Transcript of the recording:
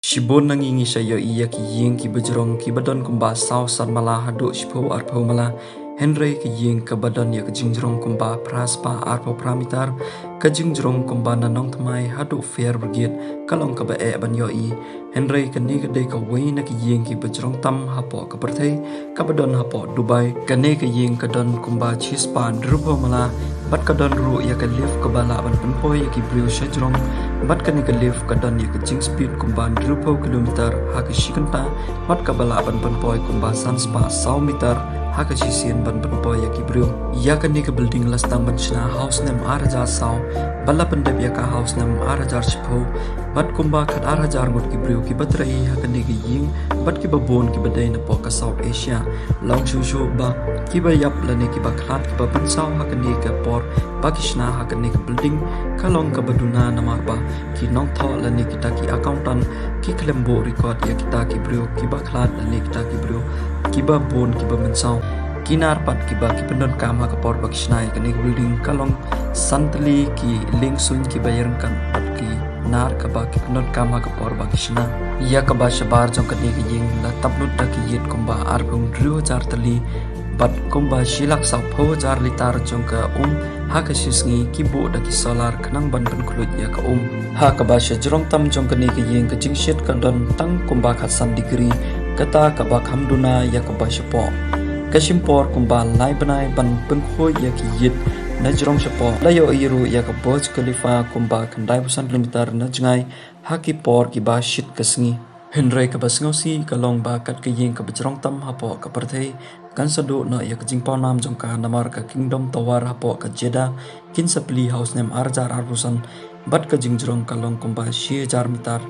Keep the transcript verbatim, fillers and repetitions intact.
Shibun na ngi ngi sa ïohi ïa ki ïing kiba jrong kiba don kumba saw san mala haduh shiphew arphew mala. Hynrei ka ïing kaba don ïa ka jingjrong kumba phra spah arphew phra mitar, ka jingjrong kumba na Nongthymmai haduh Fire Brigade, ka long kaba eh ban ïohi. Hynrei kane ka dei kawei na ki ïing kiba jrong tam hapoh ka pyrthei, kaba don hapoh Dubai. Kane ka ïing ka don kumba shi spah hynriewphew mala, bad ka don ruh ïa ka lift kaba lah ban pynpoi ïa ki briew sha jrong, bad kane ka lift ka don ïa ka jingspeed kumba hynriewphew kilometer ha ka shi kynta, bad kaba lah ban pynpoi kumba san spah saw mitar ha ka shisien ban pynpoi ïa ki briew. Ïa kane ka building la sdang ban shna ha u snem ar hajar saw, bad la pyndep ïa ka ha u snem ar hajar shiphew, bad kumba khat ar hajar ngut ki briew kiba trei ha kane ka ïing, bad kiba bun kiba dei napoh ka South Asia. Long shuh shuh ba kiba ïap lane kiba khlad kiba pynsaw ha kane ka por ba ki shna ha kane ka building, ka long kaba duna namar ba ki nongthoh lane kita ki accountant ki khlem buh record ïa kita ki briew kiba khlad lane kita ki briew kiba bun kiba mynsaw. Ki nar pat kiba ki pyndonkam ha ka por ba ki shna ïa kane ka building ka long san tylli ki liengsuiñ kiba ïaryngkat bad ki nar kaba ki pyndonkam ha ka por ba ki shna. Ïa kaba shabar jong kane ka ïing la tap lut da ki ïit kumba arphew hynriew hajar tylli, bad kumba shi lak sawphew hajar litar jong ka um ha ka shi sngi ki buh da ki solar khnang ban pynkhluit ïa ka um. Ha kaba sha jrong tam jong kane ka ïing ka jingshit ka don tang kumba khatsan degree, kata kaba kham duna ïa kaba shapoh. Ka shim por kumba lai bnai ban pynkhuid ïa ki ïit na jrong shapoh. La ïohi ruh ïa ka Burj Khalifa kumba khyndaiphew san kilometer na jngai ha ki por kiba shit ka sngi. Hynrei kaba sngewsih ka long ba kat ka ïing kaba jrong tam hapoh ka pyrthei kan sa duh noh ïa ka jingpawnam jong ka namar ka Kingdom Tower hapoh ka Jeddah kin sa plie ha u snem ar hajar arphew san, bad ka jingjrong ka long kumba shi hajar mitar.